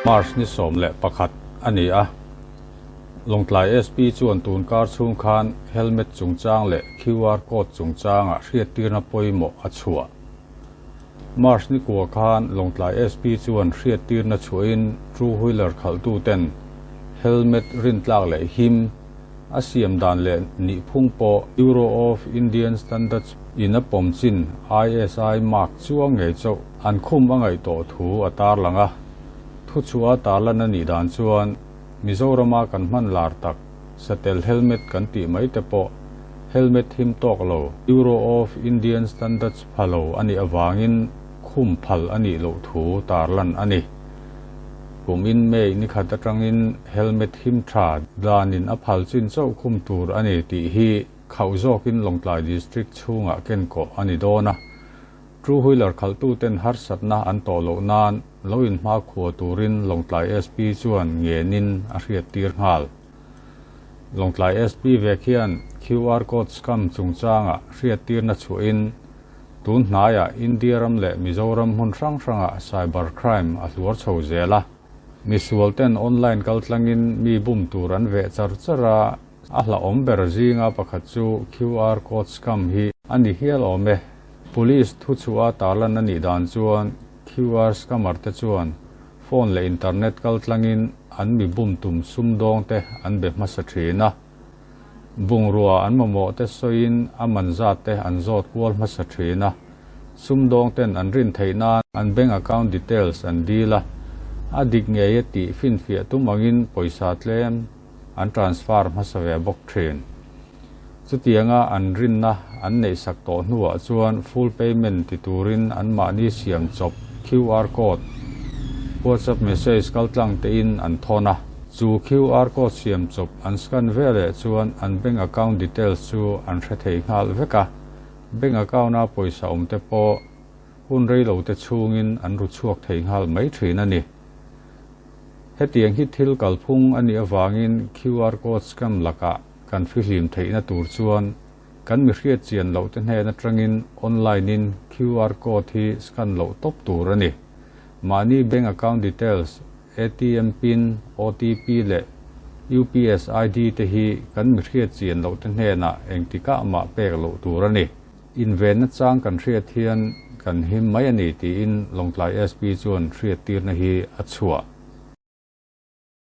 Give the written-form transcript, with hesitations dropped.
March ni 11 a ni a, Lawngtlai SP chuan tun kar chhung khan helmet chungchang leh QR code chungchangah hriattirna pawimawh a chhuah. March ni kua khan Lawngtlai SP chuan hriattirna chhuahin two wheeler khalhtuten helmet rintlak leh him a siam dan leh nihphung pawh Bureau of Indian Standards in a pawm chin ISI mark chuang ngei chauh an khum a ngaih tawh thu a tarlang a. Thuchhuah a tarlan a nih dan chuan Mizorama kan hman lar tak satel helmet kan tih mai te pawh helmet him tawk lo, Bureau of Indian Standards pha lo a nih avangin khum phal a nih loh thu tarlan a ni. Kumin May ni khat atangin helmet him tha danin a phal chin chauh khum tur a ni tih hi khauh zawkin Lawngtlai District chhungah kenkawh a ni dawn a. Two wheeler khalhtuten harsatna an tawh loh nan lo inhmakhua turin Lawngtlai SP chuan ngenin a hriattir nghal. Lawngtlai SP vek hian QR code scam chungchangah hriattirna chhuahin tun hnaiah India ram leh Mizoram hmun hrang hrangah cyber crime a hluar chho zel a. Misualten online kaltlangin mi bum tur an veh char char a, a hlauhawm ber zinga pakhat chu QR code scam hi a ni hial awm e. Police thuchhuah tarlan a nih dan chuan QR scammer te chuan phone leh internet kaltlangin an mi bum tum sumdawng te an be hmasa thin a. Bungrua an mamawh te sawiin a man zat te an zawt kual hmasa thin a. Sumdawng ten an rin theih nan an bank account details an dil a, a dik ngei e tih finfiah tum angin pawisa tlem an transfer hmasa ve bawk thin. Chutianga an rinna an neihsak tawh hnuah chuan full payment ti turin anmahni siam chawp QR code WhatsApp message kaltlang tein an thawn a. Chu QR code siam chawp an scan veleh chuan an bank account details chu an hre thei nghal vek a, bank account-a pawisa awmte pawh hun reilote chhungin an ru chhuak thei nghal mai thin a ni. Hetiang hi thil kalphung a nih avangin QR code scam lakah kan fihlim theihna tur chuan kan mi hriat chian loh te hnen atangin online in QR code hi scan loh tawp tur a ni. Mahni bank account details, ATM pin, OTP leh UPS ID te hi kan mi hriat chian loh te hnenah engtikah mah pek loh tur a ni. Invenna chang kan hriat hian kan him mai a ni tiin Lawngtlai SP chuan hriattirna hi a chhuah.